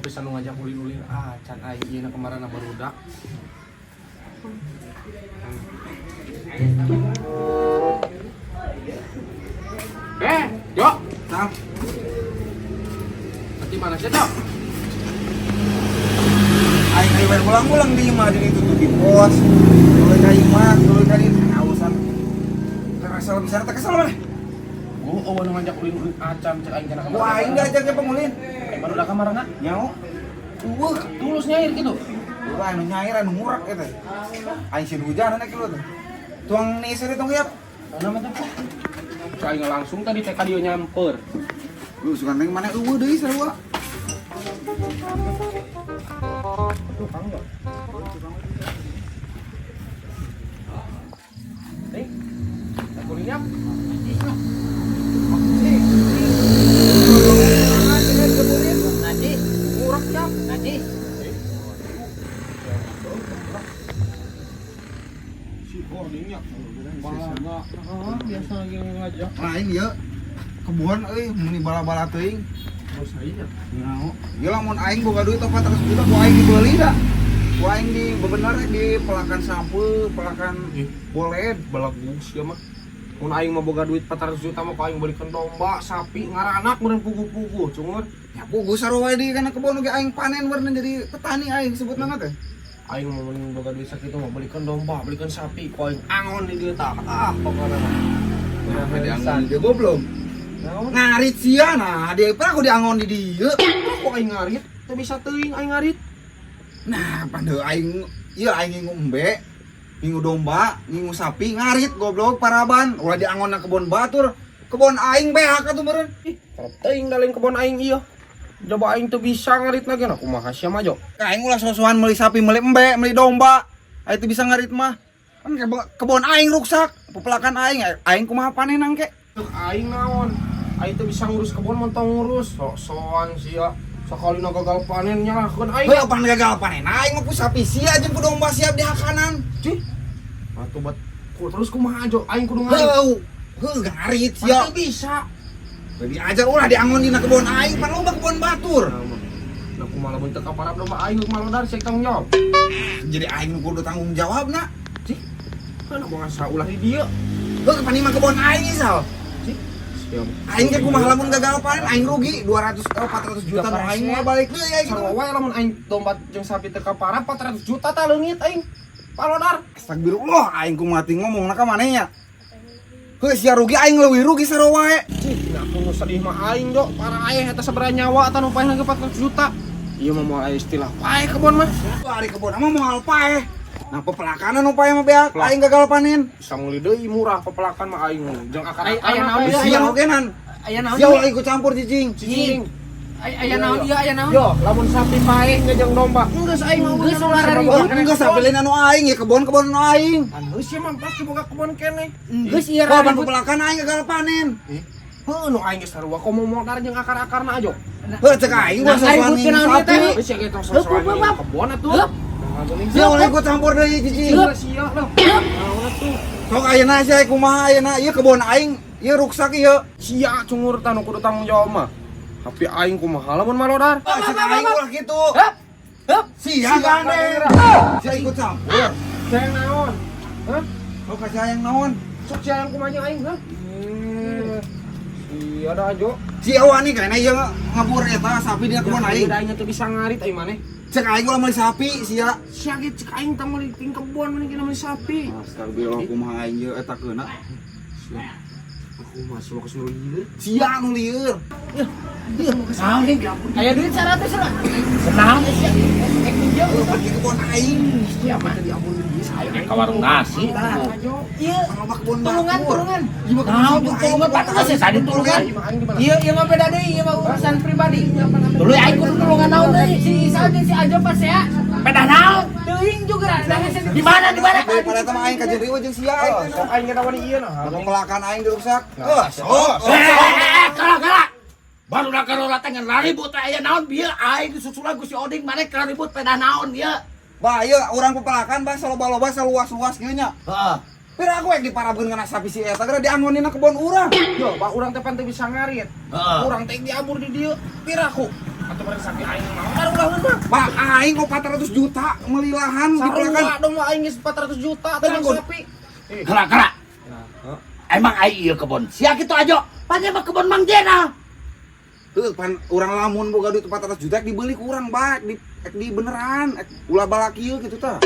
Pisan nu ngajak ulin-ulin. Ah, can aing ieu na kemarin barudak. Eh, Jo. Tang. Nanti mana sih, Jo? Aing aing ulang-ulang di imah di itu tuh di pos. Mulai ka imah, mulai ka dieu kausan. Kesel bisa teh kesel mana? Gua oh nu ngajak ulin-ulin acan cek aing kana kamar. Wah, aing diajaknya pengulin. Barudak kamarana. Nyaho. Eueuh, tulus nyair gitu. Wah, anu nyair anu ngurak eta. Aing sieun hujan nek kieu teh. Tuang nisir tong hiap. Mana mah teh? Cek aing langsung tadi teh ka dieu nyamper. Lu suka neng mana eueuh deui sarua. Tukang ya. Nih. Ulin yap. Najis, Ngurak yap. najis. Si ordingnya. Bala, biasa lagi ngajak. Lain ieu kebun euy meni bala-bala teuing. Bos aing ya. Nyaho. Ieu lamun aing boga duit 400 juta ku aing dibeli da. Ku aing di bebener di pelakan sampeu, pelakan boled. Belagu sia mah. Mun aing mah boga duit 400 juta mah ku aing belikeun domba, sapi, ngaranak meureun puguh-puguh, cungur. Ya puguh sarua wae di kana kebon oge aing panen meureun jadi petani aing sebutna teh. Aing mah mun boga duit sakitu mah belikeun domba, belikeun sapi, ku aing angon di dieu tah. Ah, pokona mah. Nah, diangon di dieu goblok. Naon? Ngarit sia nah, dia pernah aku diangon di dieu. Ku aing ngarit, teu bisa teuing aing ngarit. Nah, pada aing ieu aing ngingu embe, ngingu domba, ngingu sapi, ngarit goblok paraban. Ulah diangon na kebon batur. Kebon aing beak atuh meureun. Ih, karep teuing da lain kebon aing ieu. Coba aing teu bisa ngarit lagi nah kumaha sia mah jo. Aing ulah sosokan meuli sapi, meuli embe, meuli domba. Aing teu bisa ngarit mah. Kan kebon aing ruksak, pepelakan aing, aing kumaha panen angke. Ceuk aing naon? Aing teu bisa ngurus kebon mun tong ngurus. Sok-sokan sia. Sakalina gagal panen nyalahkeun aing. Heuh, pan gagal panen aing mah ku sapi sia jeung ku domba siap dihakanan. Cih. Atuh bat ku terus kumaha jo? Aing kudu ngarit. Heuh, heuh ngarit sia. Pasti bisa. Teu diajar ulah diangon dina kebon aing, pan loba kebon batur. Nah, kumaha lamun teu kaparap domba aing malodar sia tanggung jawab. Jadi aing nu kudu tanggung jawab na. Cih. Kan bangsa ulah di dieu. Heuh, pan mah kebon aing sal. Cih. Siap. Aing ge kumaha lamun gagal panen aing rugi 200 400 juta nu aing mah balik deui aing Sarua wae lamun aing domba jeung sapi teu kaparap 400 juta tah leungit aing. Palodar. Astagfirullah aing kumaha ti ngomongna ka maneh nya. Heuh sia rugi aing leuwih rugi sarua wae. Cih, nah aku nu sedih mah aing jo, para aing eta sabaraha nyawa tah nu paehna ge 400 juta. Ieu mah moal aya istilah paeh kebon mah. Ari kebon mah moal paeh. Nah pepelakanan nu paeh mah beak aing gagal panen. Bisa meuli deui murah pepelakan mah aing jeung akar-akar. Aya naon ieu? Sia oge nan. Aya naon? Sia ulah ikut campur cicing. Cicing. Aya naon ieu? Aya naon? Yo, lamun sapi paeh ngejeng domba. Geus aing mah Geus ulah ribut. Geus sapelin anu aing ya kebon-kebon anu aing. Geus sia mah pasti boga kebon keneh. Geus ieu Wah, ban ribut. pepelakan aing gagal panen. Heuh, nu aing geus sarua komo modar jeung akar-akarna aja. Heuh cek aing Nah, gua sosokan ribut ngingu naon ieu sapi. teh? Geus sia ge tong Heup, sosokan heup, heup. kebon atuh. Heup. Sia ulah ikut campur deui cicing. Sia lah. Naon atuh? Sok ayeuna sia kumaha ayeuna ieu kebon aing ieu ruksak ieu. Sia cungur tah nu kudu tanggung jawab mah. Tapi aing kumaha lamun malodar? Ah, cek aing ulah kitu. Hup. Hup. Sia gandeng. Sia ikut campur. Sia yang naon? Hah? Sok ka sia yang naon? Sok sia yang kumaha aing, hah? Sia da ajo. Sia wani kayaknya ieu ngabur eta sapi dina kebon aing. Da aing teu bisa ngarit aing maneh. Cek aing ulah meuli sapi sia. Sia ge cek aing tah meuli ting kebon maneh kena meuli sapi. Astagfirullah kumaha aing ieu eta keuna. Aku masih mau kesini lieur. Sia nu lieur. Naon nih? Aya duit 100 lah. Naon sia? Eh pinjam. Heuh pergi kebon aing. Sia mah. Ayo ke warung nasi. Ieu Loba kebon tulungan batur. tulungan. Ieu mah kebon Naon aing, tulungan kebon patut sih tadi tulungan. Aing di mana? Ieu ieu mah beda deui, ieu mah urusan pribadi. Dulu aing kudu tulungan naon deui. Si Isa jeung si Ajo pas ya. Pedah naon? Teuing juga Di mana di mana? Daripada eta mah aing ka jeung riweuh jeung sia aing. Sok aing ge tawani ieu nah. Pepelakan aing diruksak. Heuh, sok. Kalah kalah. Baru dah kalau ngan ribut aya naon bieu aing disusulan ku si Oding maneh keur ribut pedah naon ieu. Bah, ieu urang pepelakan bah saloba-loba saluas-luas kieu nya. Heeh. Pira aku ek diparabkeun kana sapi si eta gara diangonin na kebon urang. Yo, bah urang teh pan teu bisa ngarit. Heeh. Urang teh diabur di dieu. Pira aku. Atuh bari sapi aing mah baru ulaheun mah. Pak aing kok 400 juta meuli lahan dipelakan. Sarua dong aing geus 400 juta teh sapi. Kela-kela. Emang aing ieu kebon sia kitu aja. Pan mah kebon Mang Jenal. Heuh, pan urang lamun boga duit 400 juta dibeli ku urang bae, di ek di beneran, ek ulah balak ieu kitu tah.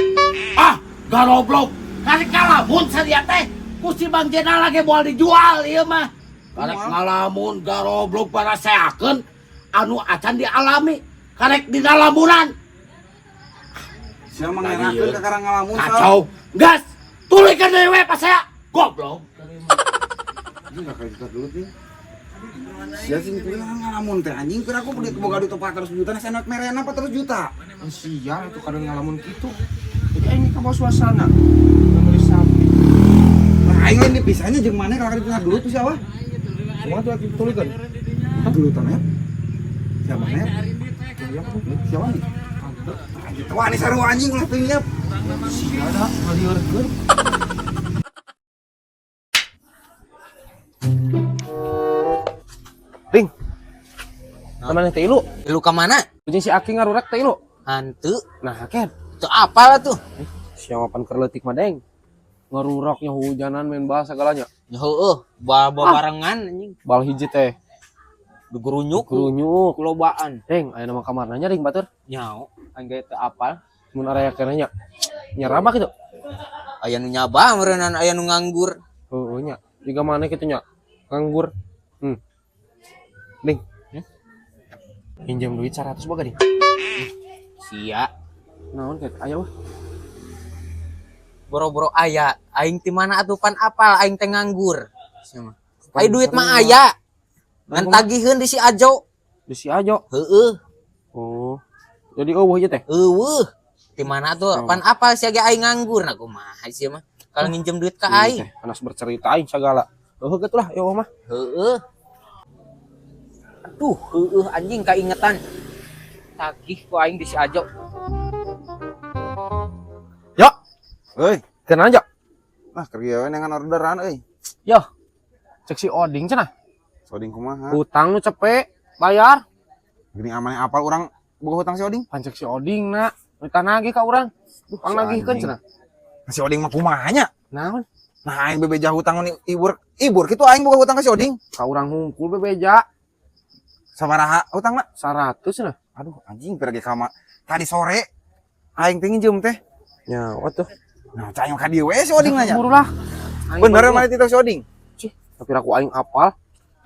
Ah, garoblok. Karek ngalamun sadia teh. Ku si Mang Jenal lagi moal dijual ieu mah. Karek ngalamun garoblok paraseakeun anu acan dialami. Karek dina lamunan. Sia mah ngerakeun ka karang ngalamun. Kacau. Gas, tulikeun deui we pasea. Goblok. Ini enggak kayak juta dulu nih. Sia sing pilih ngalamun teh anjing kira aku duit boga duit 400 juta nah sanak merena 400 juta. Sia itu kadang ngalamun kitu. Jadi aing ka bawa suasana. Meuli sapi. Nah, aing lain dipisahnya jeung maneh kalau dipisah dulu tuh siapa? Kumaha tuh lagi tulikeun? Gelutan ya. Siapa nih? Siapa nih? Wah, ini seru anjing lah tuh ya. Sia da ngaliurkeun. Ding. Namanya teh ilu. Ilu ka mana? Ujung si Aki ngarurak teh ilu. Hantu. Nah, ken. Itu apa lah tuh? Siapa pan keur leutik mah deng. Ngaruraknya hujanan main bahasa segalanya. Heueuh, bawa barengan anjing. Bal hiji teh. Dugurunyuk, Kurunyuk. kulobaan. Deng, aya nama kamarna nya ding batur. Nyao, aing ge teu apal. Mun area keneh nya. Nyaraba kitu. Aya nu nyaba meureunnan aya nu nganggur. Heueuh nya. Jiga maneh kitu nya. Nganggur. Ding. Pinjam duit 100 boga ding. Sia, Naon ket aya weh. boro-boro aya. Aing ti mana atuh pan apal aing teh nganggur. Sia mah. Ai duit mah aya. Ngan tagiheun di si Ajo. Di si Ajo. Heueuh, Oh. Jadi eueuh ieu teh. eueuh. Ti mana atuh pan apal sia ge aing nganggur nah kumaha sia mah. Kalau nginjem duit ka aing. Teh, panas bercerita aing sagala. Heueuh kitu lah eueuh mah. Heueuh. Aduh, heueuh anjing kaingetan. Tagih ku aing di si Ajo. Yo, Euy, kenal aja. nah kerja we dengan orderan euy. Yo. Cek si Oding cenah. Soding kumaha? Hutang nu cepet bayar. Gini amaneh apal urang boga hutang si Oding. Pan cek si Oding na. Minta nagih ka urang. Duh, pang Si nagihkeun anjing. cenah. Nah, si Oding mah kumaha nya? Naon? Nah, aing bebeja hutang ni ibur, ibur kitu aing boga hutang ka si Oding. Ka urang hungkul bebeja Sabaraha hutangna? 100 cenah. Aduh, anjing pergi ka tadi sore aing teh nginjem teh. Nya, tuh. Nah, cai ka dieu we si Oding nanya. Buru lah. Aing Bener mah mana titah si Oding? Cih, tapi aku aing apal.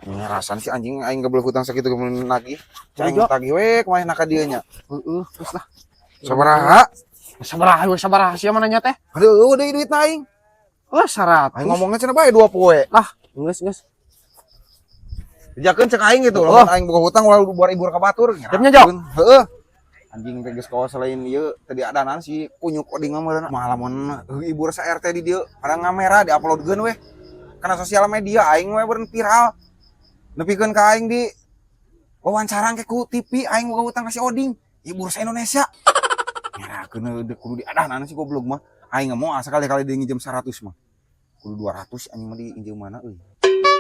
Ngerasan si anjing aing geblek hutang sakitu kemudian nagih. Cai Ayo. tagih we kumaha na ka dieu nya. Heeh, terus lah. Sabaraha? Sabaraha we sabaraha sia mah nanya teh? Aduh, eueuh deui duitna aing. Oh, 100. Aing ngomongnya cenah bae 2 poe. Lah, geus geus. Dijakeun cek aing gitu, Oh. lamun aing boga hutang ulah buar ibur ka batur. Jamnya, Jok. Heeh. Anjing teh geus kawas selain ieu tadi adanan si kunyuk oding mah meureun. Mah lamun ibur sa RT di dieu pada ngamera diuploadkeun weh. Kana sosial media aing we beureun viral. Nepikeun ka aing di wawancara ke ku TV aing boga hutang ka si Oding, ibur sa Indonesia. Ngerakeun deuk kudu diadanan si goblok mah. Aing moal sakali-kali dia nginjem 100 mah. Kudu 200 anjing mah diinjem mana euy.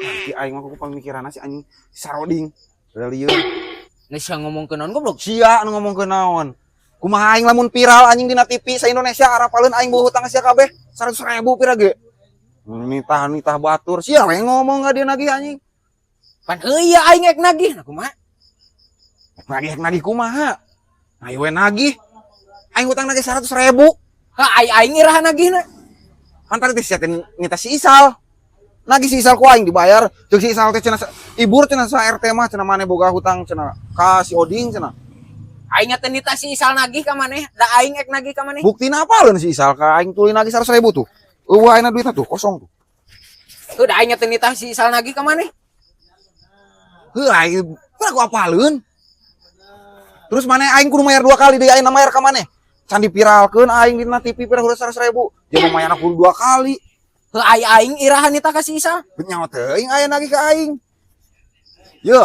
Nanti aing mah kuku pamikiranna si anjing saroding. Relieu. Nah, sia ngomong ke naon goblok? Sia anu ngomong ke naon. Kumaha aing lamun viral anjing dina TV sa Indonesia arapaleun aing boga hutang ka sia kabeh 100.000 pira ge. Nitah-nitah batur sia we ngomong ka dia nagih anjing. Pan heueuh aing ek nagih nah kumaha? Nagih nagih kumaha? Ayo we nagih. Aing hutang nagih 100.000. Ha ai aing iraha nagihna. Kan tadi teh sia teh nitah si Isal. Nagih si Isal ku aing dibayar. Jeung si Isal teh cenah ibur cenah sa RT mah cenah maneh boga hutang cenah ka si Oding cenah. Aing teh nitah si Isal nagih ka maneh, da aing ek nagih ka maneh. Buktina apaleun si Isal ka aing tuluy nagih 100.000 tuh. Eueuh ayeuna duitna tuh kosong tuh. Heuh da aing teh nitah si Isal nagih ka maneh. Heuh aing ku apaleun. Terus maneh aing kudu mayar 2 kali deui aing mayar ka maneh. Can dipiralkeun aing dina TV pira 100.000. Dia mau mayar kudu 2 kali. Heuh ai aing iraha nitah ka si Isal. Nyawa teuing aya nagih ka aing. Ye,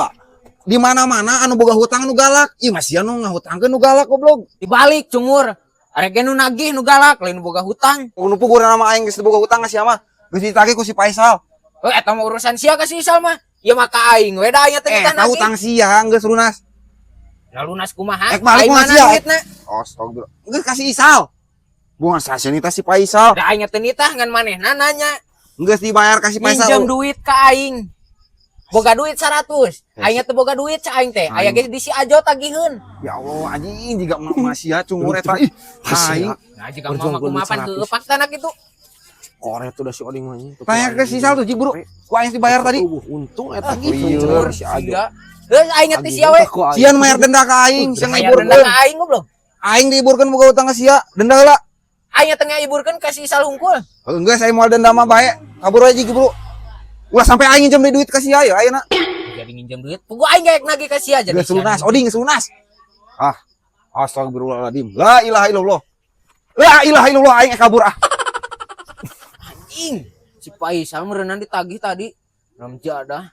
di mana-mana anu boga hutang nu galak. Ieu mah sia nu ngahutangkeun nu galak goblok. Dibalik cungur. Arek ge nu nagih nu galak lain nu boga hutang. Nu pugurna mah aing geus boga hutang ka sia mah. Geus ditagih ku si Faisal. Heuh eta mah urusan sia ka si Isal mah. Ieu mah ka aing we da aing teh nitah Eta nagih. hutang sia geus lunas. Nah, lunas kumaha? Ek balik Ai mah mana sia. duitna? Astagfirullah. Geus kasih Isal. Bukan sasenita si Faisal. Da aing teh nitah ngan manehna nanya. Geus dibayar kasih Faisal. Minjem duit ka aing. Boga duit 100. Aing teh boga duit ca aing teh. Aya Aing. ge di si Ajo tagiheun. Ya Allah, anjing jiga masia cungur eta. Ih, aing Nah, jika Berjuang mama gua duit kumaha pan 100. heueuh faktana kitu. Koret udah si Oding mah anjing. Tanya ke si Isal tuh, Ji, bro. Ku aing dibayar tadi. Untung eta Ah, gitu lieur. si Ajo. Sia. Geus aing teh sia we. Sian mayar denda ka aing, sia Bayar denda ngiburkeun. ka aing goblok. Aing diiburkeun boga utang ka sia, denda heula. Aing teh ngaiburkeun ka si Isal hungkul. Enggak, saya mau denda mah bae. Kabur aja, Ji, bro. Ulah sampai aing nginjem deui duit ka sia ya ayeuna. Jadi nginjem duit. Pugu aing ge nagih ka sia jadi. Geus lunas, Oding geus lunas. Ah, astagfirullahaladzim. La ilaha illallah. La ilaha illallah, aing kabur ah. Anjing. Si Faisal meureunan ditagih tadi. Ramjadah.